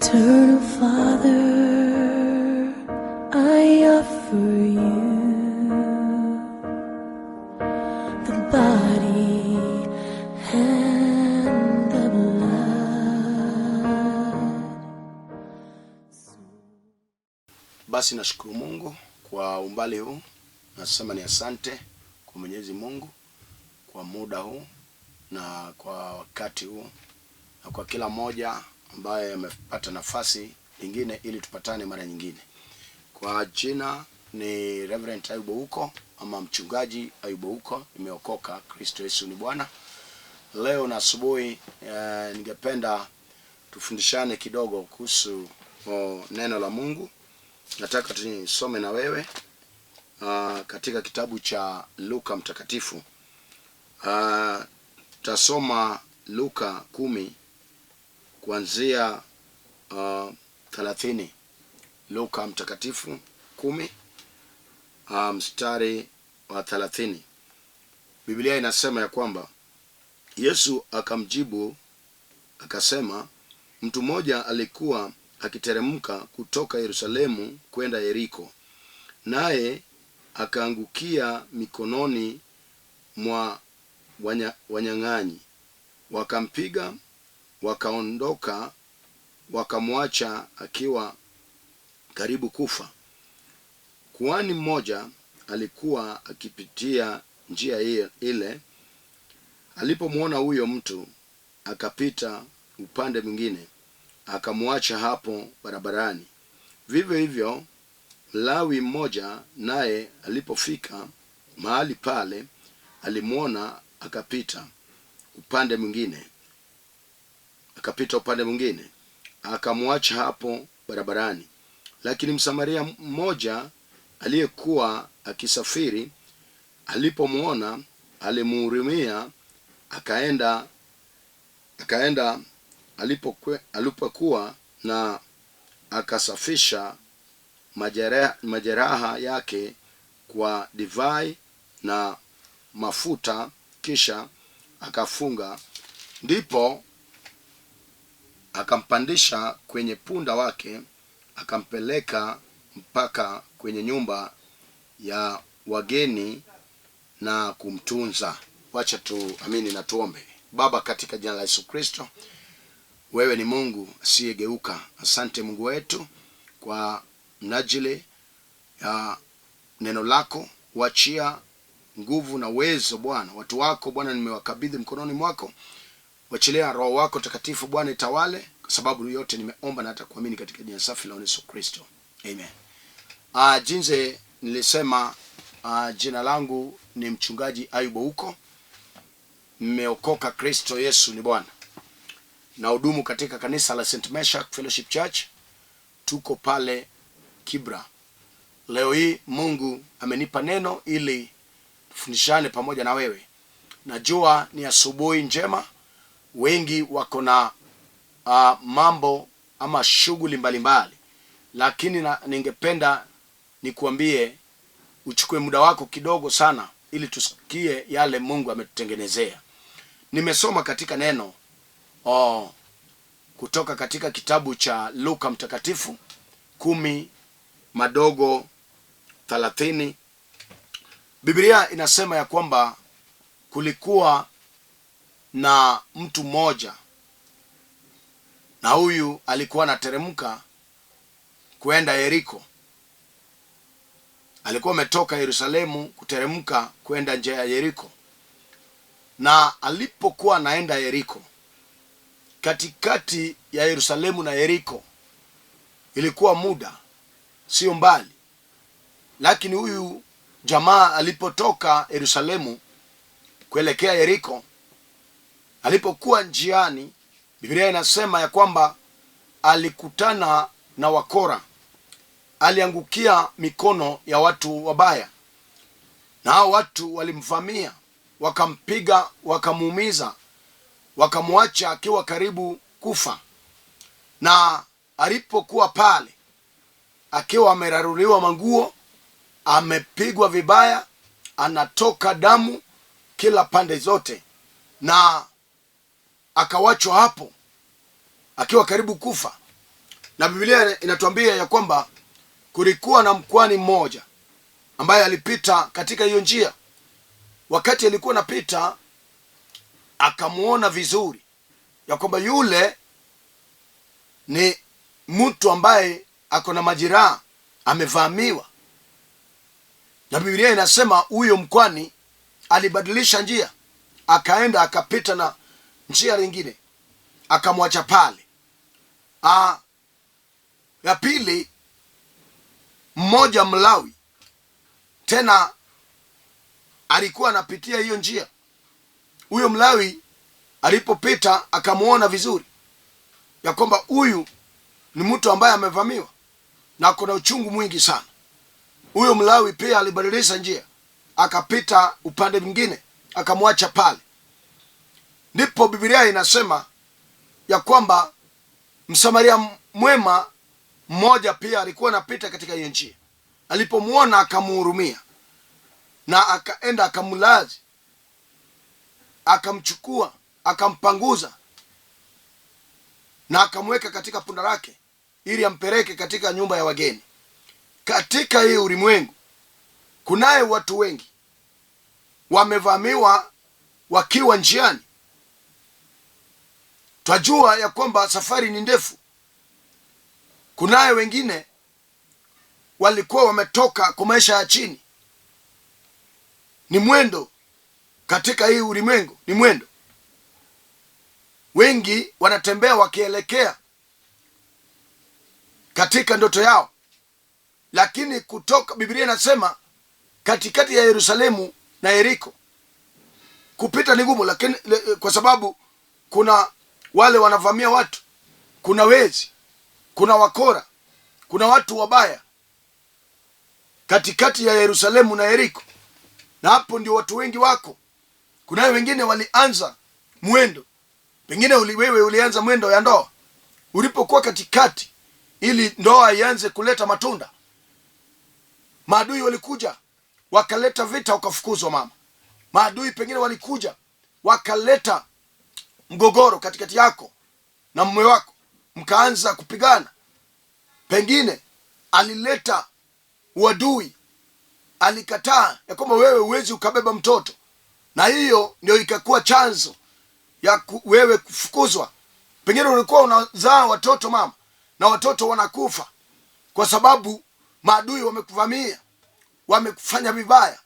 Eternal Father, I offer you the body and the blood. Basi nashukuru Mungu kwa umbali huu, nasema ni asante kwa Mwenyezi Mungu kwa muda huu na kwa wakati huu na kwa kila mmoja ambaye amepata nafasi nyingine ili tupatane mara nyingine. Kwa jina ni Reverend Ayubu Huko ama mchungaji Ayubu Huko, nimeokoka, Kristo Yesu ni Bwana. Leo na asubuhi ningependa tufundishane kidogo kuhusu neno la Mungu. Nataka tunisome na wewe katika kitabu cha Luka mtakatifu. Tasoma Luka 10 kuanzia 30. Luka mtakatifu 10 mstari wa 30. Biblia inasema ya kwamba Yesu akamjibu akasema, mtu mmoja alikuwa akiteremka kutoka Yerusalemu kwenda Yeriko, naye akaangukia mikononi mwa wanyang'anyi, wakampiga, wakaondoka, wakamwacha akiwa karibu kufa. Kuhani mmoja alikuwa akipitia njia ile, alipomwona huyo mtu akapita upande mwingine, akamwacha hapo barabarani. Vivyo hivyo Mlawi mmoja naye alipofika mahali pale, alimwona akapita upande mwingine, akapita upande mwingine, akamwacha hapo barabarani. Lakini Msamaria mmoja aliyekuwa akisafiri alipomwona, alimhurumia, akaenda alipokuwa na akasafisha majeraha yake kwa divai na mafuta, kisha akafunga. Ndipo akampandisha kwenye punda wake, akampeleka mpaka kwenye nyumba ya wageni na kumtunza. Wacha tuamini na tuombe. Baba, katika jina la Yesu Kristo, wewe ni Mungu asiyegeuka. Asante Mungu wetu kwa mnajili ya neno lako. Wachia nguvu na uwezo Bwana. Watu wako Bwana nimewakabidhi mkononi mwako. Wachilia Roho wako Takatifu Bwana itawale, kwa sababu yote nimeomba na hata kuamini katika jina safi la Yesu Kristo. Amen. Jinsi nilisema, jina langu ni mchungaji Ayubu Huko. Nimeokoka, Kristo Yesu ni Bwana. Nahudumu katika kanisa la St. Meshach Fellowship Church. Tuko pale Kibra. Leo hii Mungu amenipa neno ili tufundishane pamoja na wewe. Najua ni asubuhi njema, wengi wako na mambo ama shughuli mbalimbali, lakini ningependa nikuambie uchukue muda wako kidogo sana ili tusikie yale Mungu ametutengenezea. Nimesoma katika neno kutoka katika kitabu cha Luka mtakatifu 10 madogo 30. Biblia inasema ya kwamba kulikuwa na mtu mmoja, na huyu alikuwa anateremka kwenda Yeriko. Alikuwa ametoka Yerusalemu kuteremka kwenda njia ya Yeriko. Na alipokuwa anaenda Yeriko, katikati ya Yerusalemu na Yeriko ilikuwa muda sio mbali. Lakini huyu jamaa alipotoka Yerusalemu kuelekea Yeriko, alipokuwa njiani, Biblia inasema ya kwamba alikutana na wakora. Aliangukia mikono ya watu wabaya, na hao watu walimvamia, wakampiga, wakamuumiza, wakamwacha akiwa karibu kufa. Na alipokuwa pale akiwa ameraruliwa manguo, amepigwa vibaya, anatoka damu kila pande zote, na akawachwa hapo akiwa karibu kufa. Na Biblia inatuambia ya kwamba kulikuwa na mkwani mmoja ambaye alipita katika hiyo njia. Wakati alikuwa anapita, akamuona vizuri ya kwamba yule ni mtu ambaye ako na majeraha, amevamiwa. Na Biblia inasema huyo mkwani alibadilisha njia, akaenda akapita na njia lingine, akamwacha pale. Ya pili, mmoja Mlawi tena alikuwa anapitia hiyo njia. Huyo Mlawi alipopita akamuona vizuri ya kwamba huyu ni mtu ambaye amevamiwa na kuna uchungu mwingi sana. Huyo Mlawi pia alibadilisha njia, akapita upande mwingine, akamwacha pale. Ndipo Biblia inasema ya kwamba Msamaria mwema mmoja pia alikuwa anapita katika hiyo njia. Alipomwona akamhurumia, na akaenda akamlazi, akamchukua, akampanguza na akamweka katika punda lake ili ampeleke katika nyumba ya wageni. Katika hii ulimwengu kunaye watu wengi wamevamiwa wakiwa njiani. Twajua ya kwamba safari ni ndefu. Kunaye wengine walikuwa wametoka kwa maisha ya chini. Ni mwendo katika hii ulimwengu, ni mwendo. Wengi wanatembea wakielekea katika ndoto yao, lakini kutoka, Biblia inasema katikati ya Yerusalemu na Yeriko kupita ni gumu, lakini kwa sababu kuna wale wanavamia watu, kuna wezi, kuna wakora, kuna watu wabaya katikati ya Yerusalemu na Yeriko, na hapo ndio watu wengi wako. Kunayo wengine walianza mwendo, pengine wewe ulianza mwendo ya ndoa ulipokuwa katikati, ili ndoa ianze kuleta matunda, maadui walikuja wakaleta vita, ukafukuzwa mama. Maadui pengine walikuja wakaleta mgogoro katikati yako na mume wako, mkaanza kupigana. Pengine alileta uadui, alikataa ya kwamba wewe huwezi ukabeba mtoto, na hiyo ndio ikakuwa chanzo ya wewe kufukuzwa. Pengine ulikuwa unazaa watoto mama, na watoto wanakufa kwa sababu maadui wamekuvamia, wamekufanya vibaya.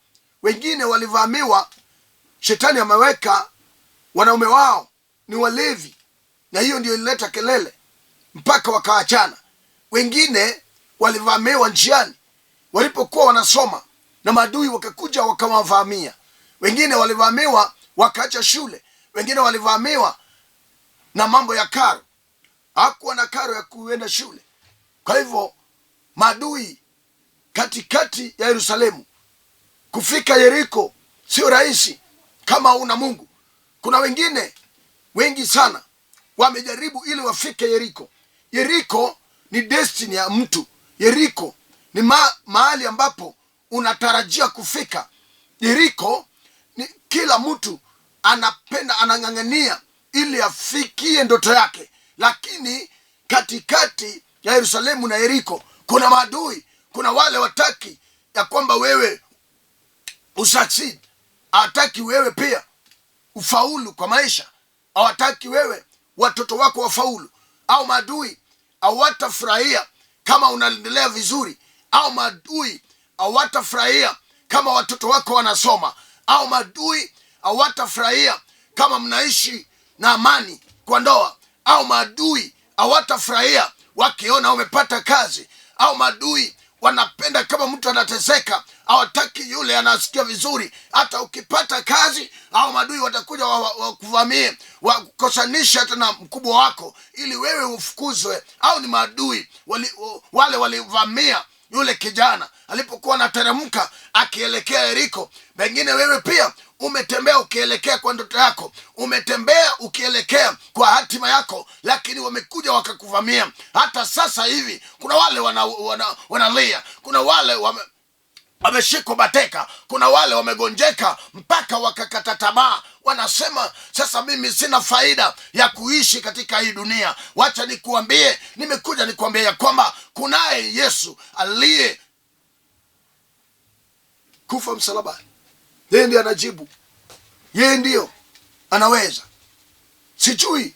Wengine walivamiwa, shetani ameweka wanaume wao ni walevi, na hiyo ndio ilileta kelele mpaka wakaachana. Wengine walivamiwa njiani walipokuwa wanasoma, na maadui wakakuja wakawavamia. Wengine walivamiwa wakaacha shule. Wengine walivamiwa na mambo ya karo, hakuwa na karo ya kuenda shule. Kwa hivyo maadui katikati ya Yerusalemu kufika Yeriko sio rahisi kama una Mungu. Kuna wengine wengi sana wamejaribu ili wafike Yeriko. Yeriko ni destiny ya mtu. Yeriko ni mahali ambapo unatarajia kufika. Yeriko ni kila mtu anapenda, anang'ang'ania ili afikie ndoto yake, lakini katikati ya Yerusalemu na Yeriko kuna maadui, kuna wale wataki ya kwamba wewe usucceed, hawataki wewe pia ufaulu kwa maisha, hawataki wewe watoto wako wafaulu, au maadui hawatafurahia kama unaendelea vizuri, au maadui hawatafurahia kama watoto wako wanasoma, au maadui hawatafurahia kama mnaishi na amani kwa ndoa, au maadui hawatafurahia wakiona umepata kazi, au maadui wanapenda kama mtu anateseka, hawataki yule anasikia vizuri. Hata ukipata kazi, au maadui watakuja wakuvamie, wakukosanishe hata na mkubwa wako, ili wewe ufukuzwe. Au ni maadui wale walivamia yule kijana alipokuwa anateremka akielekea Yeriko. Pengine wewe pia umetembea ukielekea kwa ndoto yako, umetembea ukielekea kwa hatima yako, lakini wamekuja wakakuvamia. Hata sasa hivi kuna wale wanalia, kuna wale wameshikwa mateka, kuna wale wamegonjeka mpaka wakakata tamaa. Wanasema sasa mimi sina faida ya kuishi katika hii dunia. Wacha nikuambie, nimekuja nikuambie ya kwamba kunaye Yesu aliye kufa msalabani. Yeye ndiye anajibu, yeye ndiyo anaweza. Sijui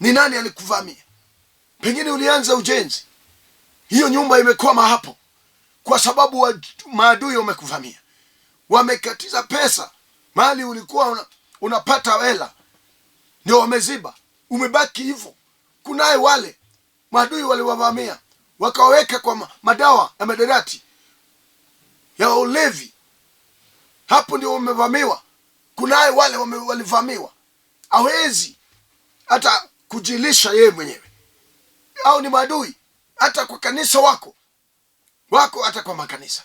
ni nani alikuvamia. Pengine ulianza ujenzi, hiyo nyumba imekwama hapo kwa sababu maadui wamekuvamia, wamekatiza pesa mahali ulikuwa unapata hela, ndio wameziba, umebaki hivyo. Kunaye wale maadui waliwavamia wakaweka kwa madawa ya maderati ya ulevi, hapo ndio wamevamiwa. Kunaye wale walivamiwa, hawezi hata kujilisha yeye mwenyewe, au ni maadui hata kwa kanisa wako, hata kwa makanisa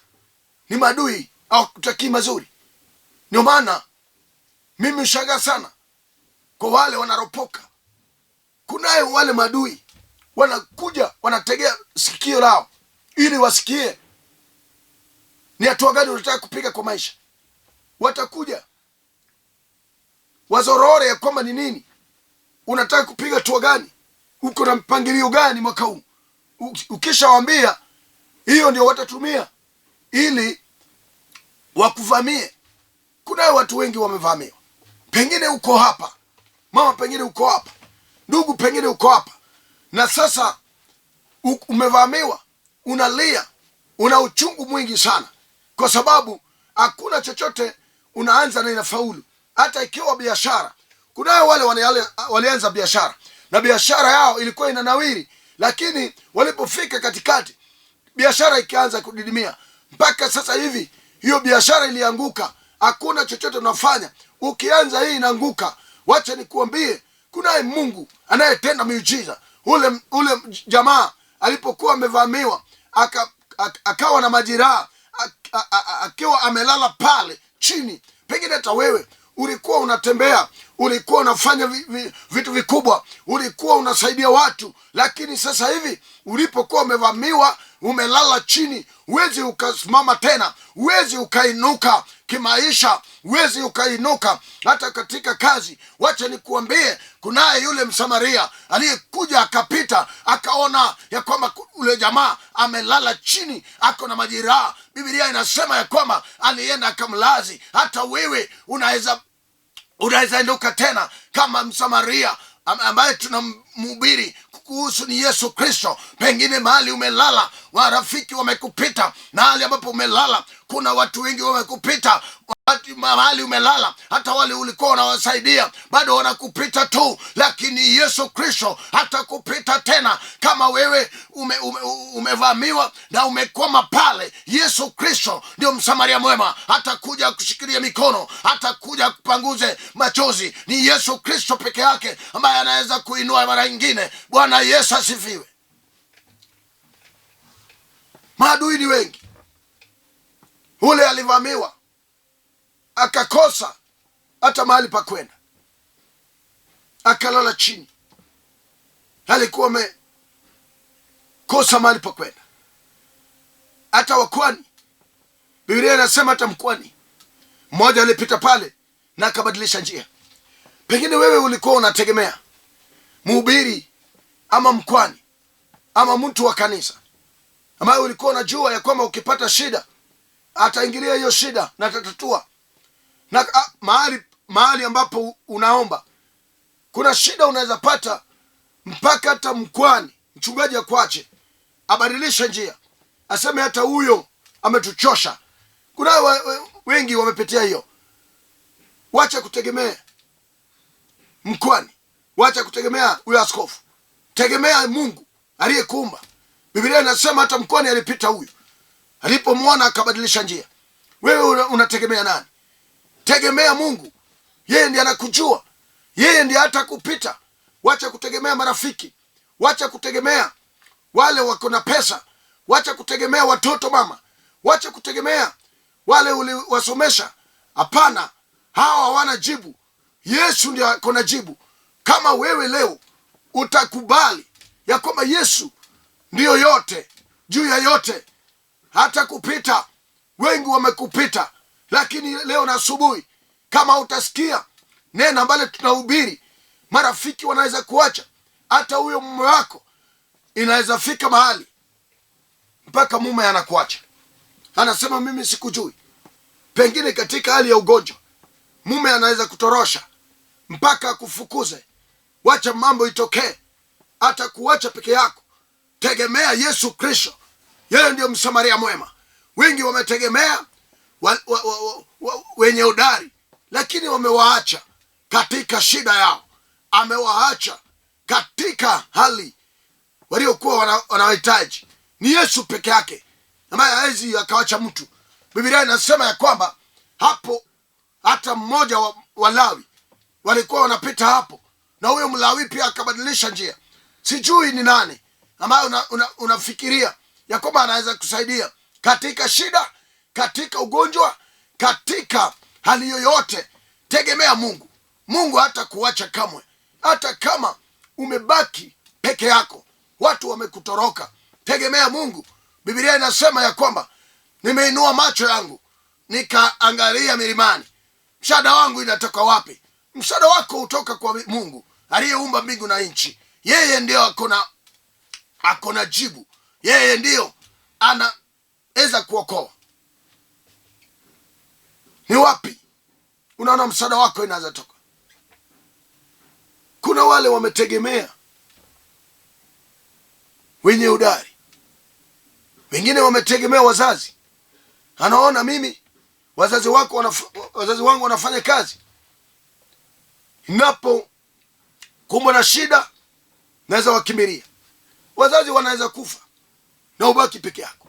ni maadui, hawakutakii mazuri. Ndio maana mimi hushangaa sana kwa wale wanaropoka. Kunaye wale maadui wanakuja wanategea sikio lao ili wasikie ni hatua gani unataka kupiga kwa maisha. Watakuja wazorore ya kwamba ni nini unataka kupiga hatua gani, uko na mpangilio gani mwaka huu. Ukishawaambia hiyo ndio watatumia ili wakuvamie. Kunayo watu wengi wamevamiwa. Pengine uko hapa mama, pengine uko hapa ndugu, pengine uko hapa na sasa umevamiwa, unalia, una uchungu mwingi sana, kwa sababu hakuna chochote unaanza na inafaulu. Hata ikiwa biashara, kunayo wale walianza biashara na biashara yao ilikuwa inanawiri, lakini walipofika katikati biashara ikaanza kudidimia. Mpaka sasa hivi hiyo biashara ilianguka, hakuna chochote unafanya. Ukianza hii inaanguka. Wacha nikuambie, kunaye Mungu anayetenda miujiza. Ule jamaa alipokuwa amevamiwa akawa na majeraha, akiwa amelala pale chini. Pengine hata wewe ulikuwa unatembea, ulikuwa unafanya vitu vikubwa, ulikuwa unasaidia watu, lakini sasa hivi ulipokuwa umevamiwa, umelala chini, huwezi ukasimama tena, huwezi ukainuka kimaisha, huwezi ukainuka hata katika kazi. Wacha nikuambie, kunaye yule Msamaria aliyekuja akapita, akaona ya kwamba ule jamaa amelala chini, ako na majeraha. Biblia inasema ya kwamba alienda akamlazi. Hata wewe unaweza inuka tena kama Msamaria ambaye tunamhubiri kuhusu ni Yesu Kristo. Pengine mahali umelala warafiki wamekupita, mahali ambapo umelala kuna watu wengi wamekupita, mahali umelala hata wale ulikuwa unawasaidia bado wanakupita tu, lakini Yesu Kristo hatakupita tena. Kama wewe umevamiwa na umekwama pale, Yesu Kristo ndio Msamaria mwema, hatakuja kushikilia mikono, hatakuja kupanguze machozi. Ni Yesu Kristo peke yake ambaye anaweza kuinua mara nyingine. Bwana Yesu asifiwe. Maadui ni wengi. Ule alivamiwa akakosa hata mahali pa kwenda, akalala chini. Alikuwa amekosa mahali pa kwenda. Hata wakwani, Biblia inasema hata mkwani mmoja alipita pale na akabadilisha njia. Pengine wewe ulikuwa unategemea mhubiri ama mkwani ama mtu wa kanisa ambaye ulikuwa unajua ya kwamba ukipata shida ataingilia hiyo shida na atatatua. Na mahali ambapo unaomba kuna shida unaweza pata mpaka hata mkwani mchungaji akuache, abadilishe njia, aseme hata huyo ametuchosha. Kuna wengi wamepitia hiyo. Wacha kutegemea mkwani, wacha kutegemea huyo askofu, tegemea Mungu aliyekuumba. Biblia inasema hata mkwani alipita huyu, alipomwona akabadilisha njia. Wewe unategemea nani? Tegemea Mungu, yeye ndiye anakujua, yeye ndiye hatakupita. Wacha kutegemea marafiki, wacha kutegemea wale wako na pesa, wacha kutegemea watoto mama, wacha kutegemea wale uliwasomesha. Hapana, hawa hawana jibu. Yesu ndiye ako na jibu. Kama wewe leo utakubali ya kwamba Yesu ndiyo yote juu ya yote, hata kupita. Wengi wamekupita, lakini leo na asubuhi Kama utasikia neno ambalo tunahubiri, marafiki wanaweza kuacha, hata huyo mume wako inaweza fika mahali mpaka mume anakuacha, anasema mimi sikujui. Pengine katika hali ya ugonjwa, mume anaweza kutorosha mpaka akufukuze. Wacha mambo itokee, hata kuacha peke yako. Tegemea Yesu Kristo, yeye ndiyo msamaria mwema. Wengi wametegemea wenye udari, lakini wamewaacha katika shida yao, amewaacha katika hali waliokuwa wanawahitaji. Ni Yesu peke yake ambaye hawezi akawacha mtu. Biblia inasema ya kwamba hapo hata mmoja wa Walawi walikuwa wanapita hapo, na huyo Mlawi pia akabadilisha njia. Sijui ni nani ambaye unafikiria ya kwamba anaweza kusaidia katika shida, katika ugonjwa, katika hali yoyote. Tegemea Mungu. Mungu hata kuacha kamwe, hata kama umebaki peke yako, watu wamekutoroka, tegemea Mungu. Biblia inasema ya kwamba nimeinua macho yangu nikaangalia milimani, msaada wangu inatoka wapi? Msaada wako hutoka kwa Mungu aliyeumba mbingu na nchi. Yeye ndiyo akona jibu, yeye ndiyo anaweza kuokoa. Ni wapi unaona msaada wako inaweza toka? Kuna wale wametegemea wenye udari, wengine wametegemea wazazi. Anaona mimi wazazi wangu wanafanya kazi, ninapo kumbwa na shida naweza wakimbilia. Wazazi wanaweza kufa na ubaki peke yako.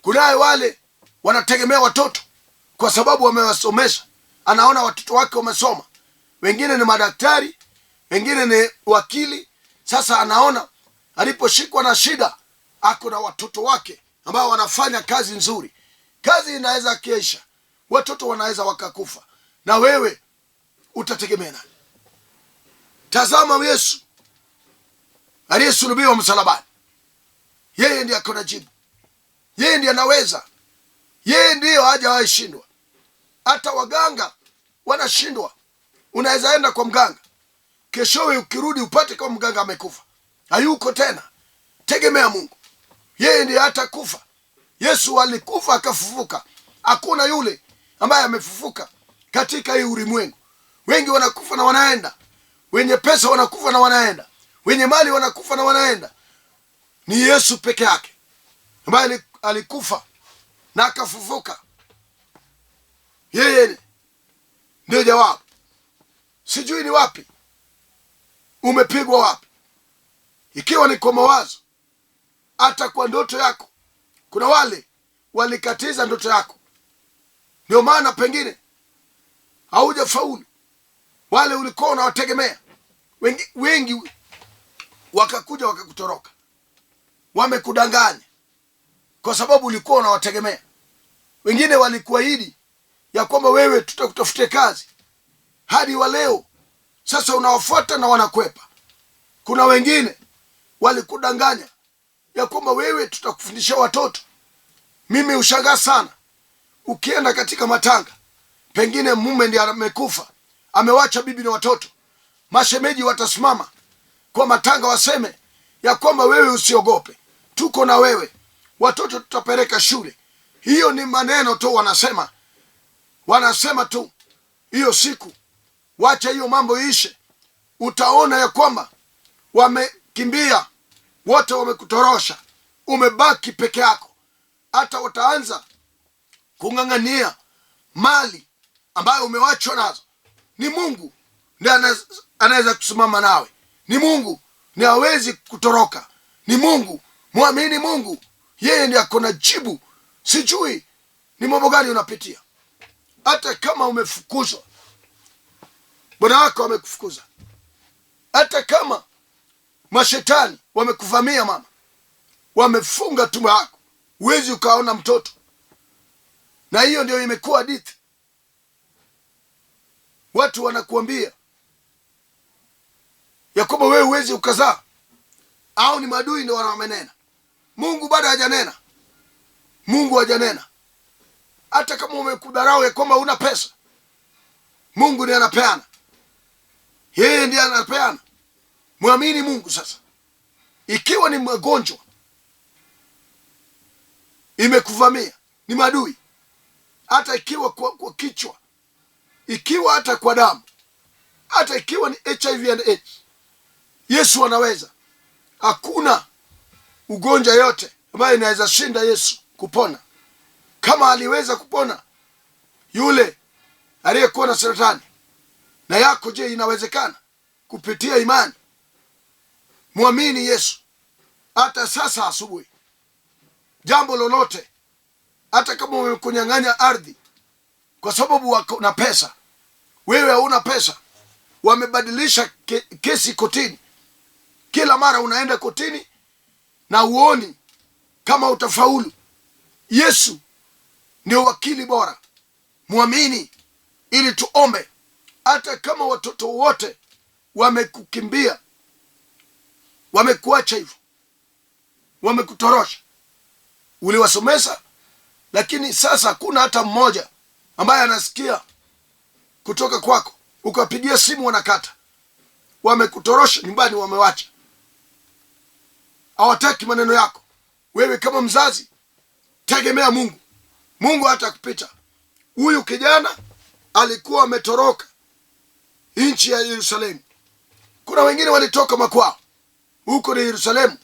Kunaye wale wanategemea watoto kwa sababu wamewasomesha, anaona watoto wake wamesoma, wengine ni madaktari, wengine ni wakili. Sasa anaona aliposhikwa na shida ako na watoto wake ambao wanafanya kazi nzuri. Kazi inaweza kiisha, watoto wanaweza wakakufa, na wewe utategemea nani? Tazama Yesu aliyesulubiwa msalabani, yeye ndiye akona jibu, yeye ndiye anaweza, yeye ndiyo hajawahi shindwa. Hata waganga wanashindwa. Unaweza enda kwa mganga, keshowe ukirudi upate kama mganga amekufa, hayuko tena. Tegemea Mungu, yeye ndiye hata kufa. Yesu alikufa akafufuka. Hakuna yule ambaye amefufuka katika hii ulimwengu. Wengi wanakufa na wanaenda, wenye pesa wanakufa na wanaenda, wenye mali wanakufa na wanaenda. Ni Yesu peke yake ambaye alikufa na akafufuka. Yeye ndio jawabu. Sijui ni wapi umepigwa, wapi, ikiwa ni kwa mawazo, hata kwa ndoto yako. Kuna wale walikatiza ndoto yako, ndio maana pengine haujafaulu. Wale ulikuwa unawategemea wengi, wengi wakakuja wakakutoroka, wamekudanganya kwa sababu ulikuwa unawategemea. Wengine walikuahidi ya kwamba wewe tutakutafutia kazi, hadi wa leo sasa unawafuata na wanakwepa. Kuna wengine walikudanganya ya kwamba wewe tutakufundisha watoto. Mimi hushangaa sana ukienda katika matanga, pengine mume ndiye amekufa, amewacha bibi na watoto, mashemeji watasimama kwa matanga waseme ya kwamba wewe usiogope, tuko na wewe, watoto tutapeleka shule. Hiyo ni maneno tu wanasema, wanasema tu. Hiyo siku wacha hiyo mambo iishe, utaona ya kwamba wamekimbia wote, wamekutorosha, umebaki peke yako. Hata wataanza kung'ang'ania mali ambayo umewachwa nazo. Ni Mungu ndiye anaweza kusimama nawe, ni Mungu ndiye hawezi kutoroka, ni Mungu. Mwamini Mungu, yeye ndiye akona jibu. Sijui ni mambo gani unapitia, hata kama umefukuzwa, bwana wako amekufukuza, hata kama mashetani wamekuvamia mama, wamefunga tumbo yako, huwezi ukaona mtoto. Na hiyo ndio imekuwa hadithi. Watu wanakuambia ya kwamba wewe huwezi ukazaa, au ni maadui ndio wamenena. Mungu bado hajanena, Mungu hajanena. Hata kama umekudharau ya kwamba huna pesa, Mungu ndiye anapeana, yeye ndiye anapeana. Mwamini Mungu. Sasa ikiwa ni magonjwa imekuvamia, ni maadui, hata ikiwa kwa kichwa, ikiwa hata kwa damu, hata ikiwa ni HIV and AIDS, Yesu anaweza. Hakuna ugonjwa yote ambayo inaweza shinda Yesu kupona. Kama aliweza kupona yule aliyekuwa na saratani, na yako je, inawezekana? Kupitia imani. Mwamini Yesu hata sasa asubuhi. Jambo lolote, hata kama wamekunyang'anya ardhi kwa sababu wako na pesa, wewe hauna pesa, wamebadilisha kesi kotini, kila mara unaenda kotini na uoni kama utafaulu. Yesu ndio wakili bora, mwamini ili tuombe. Hata kama watoto wote wamekukimbia, wamekuacha hivyo, wamekutorosha, uliwasomesa, lakini sasa hakuna hata mmoja ambaye anasikia kutoka kwako. Ukapigia simu wanakata, wamekutorosha nyumbani, wamewacha, hawataki maneno yako. Wewe kama mzazi, tegemea Mungu. Mungu hatakupita. Huyu kijana alikuwa ametoroka nchi ya Yerusalemu. Kuna wengine walitoka makwao huko ni Yerusalemu,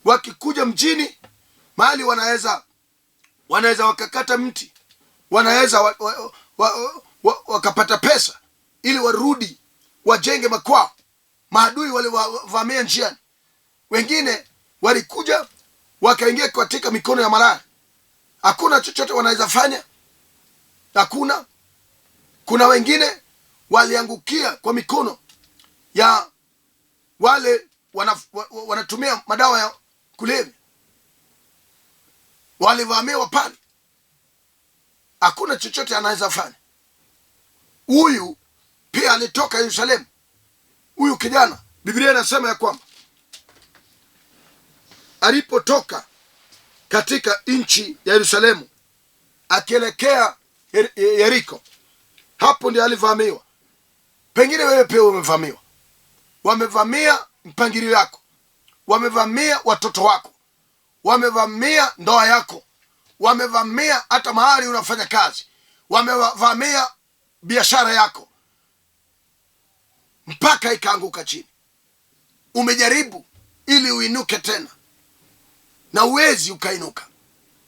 wakikuja mjini mahali wanaweza wakakata mti, wanaweza wakapata pesa ili warudi wajenge makwao. Maadui waliwavamia njiani, wengine walikuja wakaingia katika mikono ya malaya. Hakuna chochote wanaweza fanya, hakuna. Kuna wengine waliangukia kwa mikono ya wale wanatumia madawa ya kulevya, walivamiwa pale, hakuna chochote anaweza fanya. Huyu pia alitoka Yerusalemu, huyu kijana. Biblia inasema ya kwamba alipotoka katika nchi ya Yerusalemu akielekea Yeriko, hapo ndio alivamiwa. Pengine wewe pia umevamiwa, wamevamia mpangilio yako, wamevamia watoto wako, wamevamia ndoa yako, wamevamia hata mahali unafanya kazi, wamevamia biashara yako mpaka ikaanguka chini. Umejaribu ili uinuke tena na uwezi ukainuka,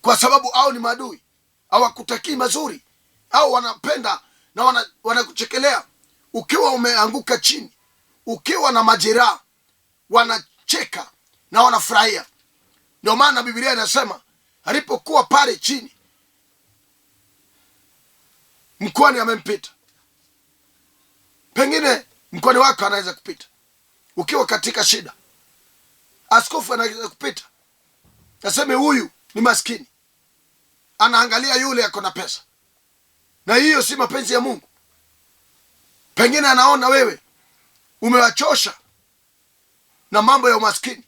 kwa sababu au ni maadui, hawakutakii mazuri, au wanapenda na wanakuchekelea ukiwa umeanguka chini, ukiwa na majeraha, wanacheka na wanafurahia. Ndio maana Biblia inasema alipokuwa pale chini, mkwani amempita. Pengine mkwani wako anaweza kupita ukiwa katika shida, askofu anaweza kupita aseme huyu ni maskini, anaangalia yule ako na pesa, na hiyo si mapenzi ya Mungu. Pengine anaona wewe umewachosha na mambo ya umaskini.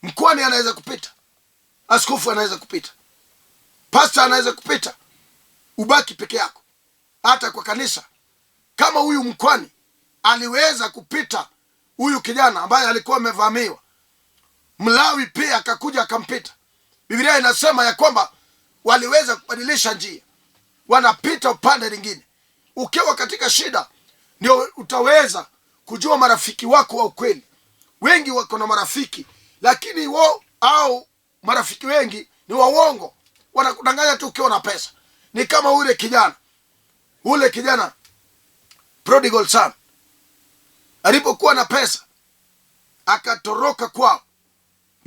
Mkwani anaweza kupita, askofu anaweza kupita, pasta anaweza kupita, ubaki peke yako. Hata kwa kanisa, kama huyu mkwani aliweza kupita huyu kijana ambaye alikuwa amevamiwa, Mlawi pia akakuja akampita. Biblia inasema ya kwamba waliweza kubadilisha njia, wanapita upande lingine. Ukiwa katika shida, ndio utaweza kujua marafiki wako wa ukweli. Wengi wako na marafiki, lakini wao au marafiki wengi ni waongo, wanakudanganya tu ukiwa na pesa. Ni kama ule kijana, ule kijana prodigal son alipokuwa na pesa akatoroka kwao.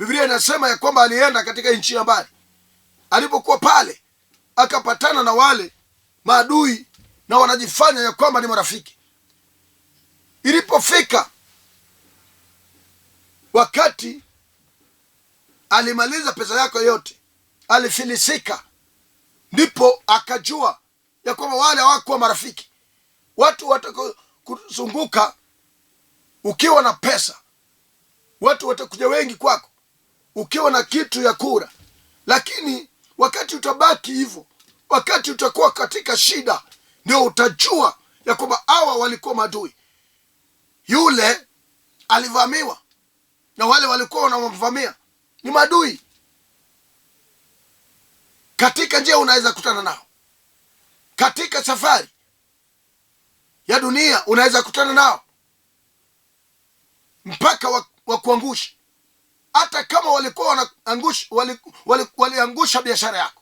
Biblia inasema ya kwamba alienda katika nchi ya mbali. Alipokuwa pale akapatana na wale maadui na wanajifanya ya kwamba ni marafiki. Ilipofika wakati alimaliza pesa yako yote, alifilisika, ndipo akajua ya kwamba wale hawakuwa marafiki. Watu watakuzunguka ukiwa na pesa, watu watakuja wengi kwako ukiwa na kitu ya kura, lakini wakati utabaki hivyo, wakati utakuwa katika shida, ndio utajua ya kwamba hawa walikuwa maadui. Yule alivamiwa na wale walikuwa wanamvamia ni maadui. Katika njia unaweza kutana nao, katika safari ya dunia unaweza kutana nao mpaka wakuangushe. Hata kama walikuwa wanaangusha, waliangusha biashara yako,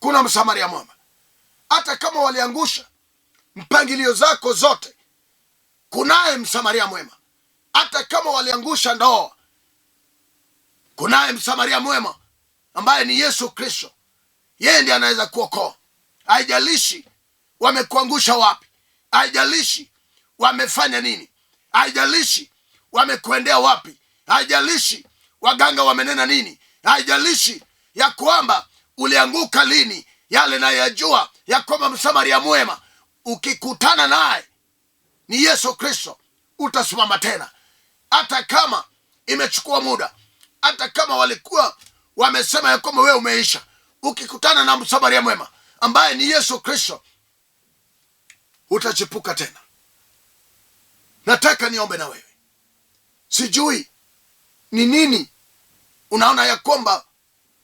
kuna msamaria mwema. Hata kama waliangusha mpangilio zako zote, kunaye msamaria mwema. Hata kama waliangusha ndoa, kunaye msamaria mwema ambaye ni Yesu Kristo. Yeye ndiye anaweza kuokoa. Haijalishi wamekuangusha wapi, haijalishi wamefanya nini, haijalishi wamekuendea wapi, haijalishi waganga wamenena nini, haijalishi ya kwamba ulianguka lini, yale nayajua ya kwamba msamaria mwema ukikutana naye ni Yesu Kristo, utasimama tena, hata kama imechukua muda, hata kama walikuwa wamesema ya kwamba wewe umeisha. Ukikutana na msamaria mwema ambaye ni Yesu Kristo, utachipuka tena. Nataka niombe na wewe. Sijui ni nini unaona ya kwamba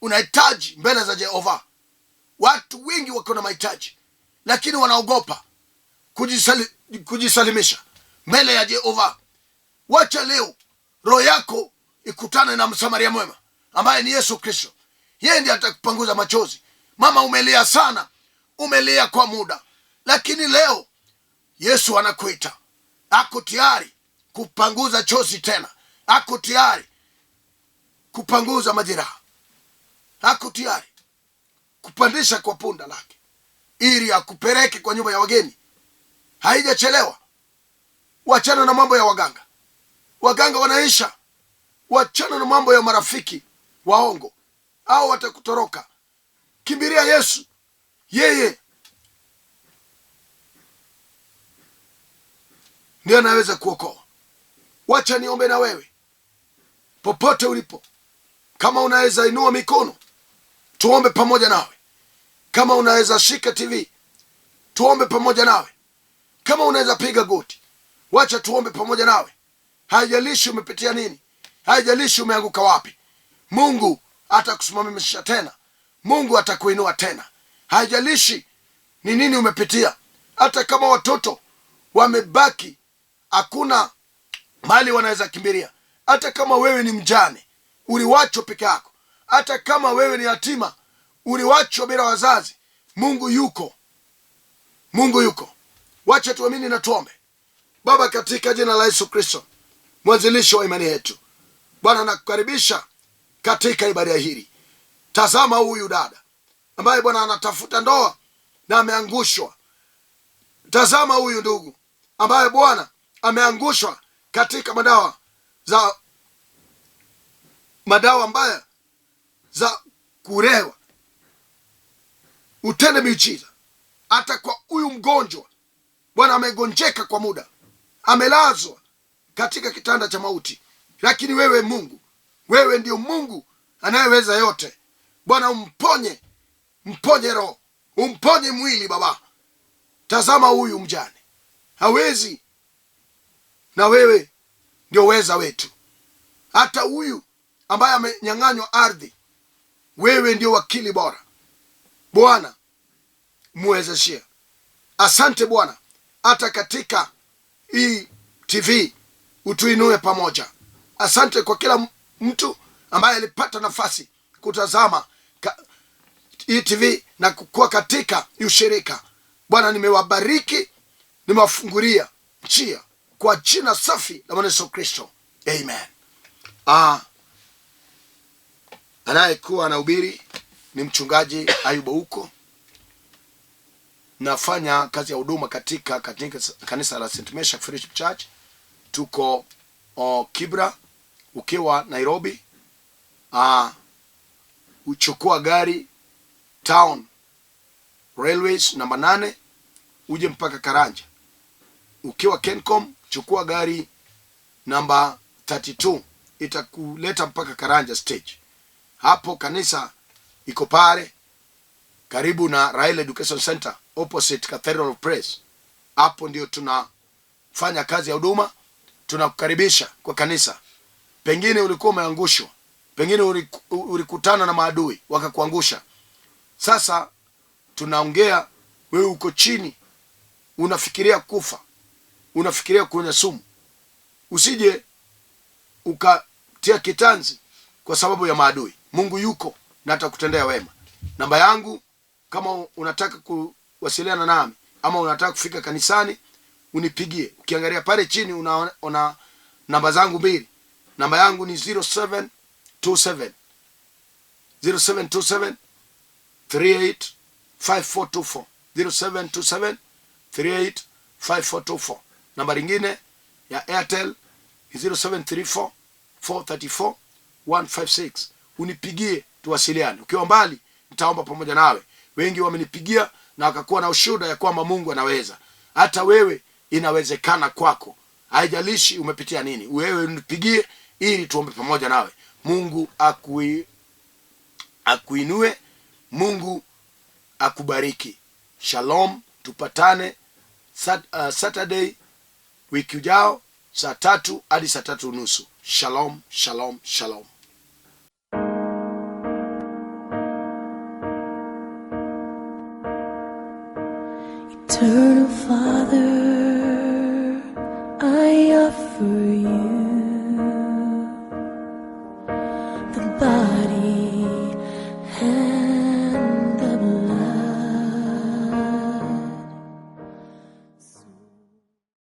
unahitaji mbele za Jehova. Watu wengi wako na mahitaji, lakini wanaogopa kujisalimisha mbele ya Jehova. Wacha leo roho yako ikutane na msamaria mwema ambaye ni Yesu Kristo. Yeye ndiye atakupanguza machozi. Mama, umelia sana, umelia kwa muda, lakini leo Yesu anakuita, ako tayari kupanguza chozi tena, ako tayari kupanguza majeraha, ako tayari kupandisha kwa punda lake ili akupeleke kwa nyumba ya wageni. Haijachelewa. Wachana na mambo ya waganga, waganga wanaisha. Wachana na mambo ya marafiki waongo, au watakutoroka. Kimbilia Yesu, yeye ndiye anaweza kuokoa. Wacha niombe na wewe popote ulipo, kama unaweza inua mikono tuombe pamoja nawe. Kama unaweza shika TV tuombe pamoja nawe. Kama unaweza piga goti, wacha tuombe pamoja nawe. Haijalishi umepitia nini, haijalishi umeanguka wapi, Mungu atakusimamisha tena, Mungu atakuinua tena. Haijalishi ni nini umepitia, hata kama watoto wamebaki, hakuna mahali wanaweza kimbilia, hata kama wewe ni mjane uliwachwa peke yako, hata kama wewe ni yatima uliwachwa bila wazazi, Mungu yuko, Mungu yuko. Wacha tuamini na tuombe. Baba, katika jina la Yesu Kristo, mwanzilishi wa imani yetu, Bwana, nakukaribisha katika ibada hili. Tazama huyu dada ambaye Bwana anatafuta ndoa na ameangushwa. Tazama huyu ndugu ambaye Bwana ameangushwa katika madawa mbaya za kulewa. Utende miujiza hata kwa huyu mgonjwa Bwana, amegonjeka kwa muda, amelazwa katika kitanda cha mauti, lakini wewe Mungu, wewe ndio Mungu anayeweza yote. Bwana, umponye, mponye roho, umponye mwili Baba. Tazama huyu mjane hawezi, na wewe ndio weza wetu. Hata huyu ambaye amenyang'anywa ardhi, wewe ndio wakili bora. Bwana, muwezeshie. Asante Bwana, hata katika hii TV utuinue pamoja. Asante kwa kila mtu ambaye alipata nafasi kutazama hii TV na kukua katika ushirika. Bwana, nimewabariki, nimewafungulia njia kwa jina safi la Bwana Yesu Kristo, amen. Anayekuwa anahubiri ni mchungaji Ayuba huko. Nafanya kazi ya huduma katika kanisa la St. Meshach Fellowship Church. Tuko Kibra. Ukiwa Nairobi, uchukua gari Town Railways namba 8 uje mpaka Karanja. Ukiwa Kencom chukua gari namba 32 itakuleta mpaka Karanja stage. Hapo kanisa iko pale karibu na Raila Education Center opposite Cathedral of Praise. Hapo ndio tunafanya kazi ya huduma. Tunakukaribisha kwa kanisa. Pengine ulikuwa umeangushwa, pengine ulikutana na maadui wakakuangusha. Sasa tunaongea, wewe uko chini, unafikiria kufa, unafikiria kunywa sumu. Usije ukatia kitanzi kwa sababu ya maadui. Mungu yuko na atakutendea wema. Namba yangu kama unataka kuwasiliana nami ama unataka kufika kanisani, unipigie. Ukiangalia pale chini unaona namba zangu mbili. Namba yangu ni 0727 0727 385424, 0727 385424. Namba lingine ya Airtel ni 0734 434 156. Unipigie tuwasiliane. Ukiwa mbali, nitaomba pamoja nawe. Wengi wamenipigia na wakakuwa na ushuhuda ya kwamba Mungu anaweza. Hata wewe inawezekana kwako, haijalishi umepitia nini. Wewe unipigie ili tuombe pamoja nawe. Mungu akuinue, Mungu akubariki. Shalom, tupatane Saturday wiki ujao saa 3 hadi saa 3:30. Shalom, shalom, shalom. Eternal Father.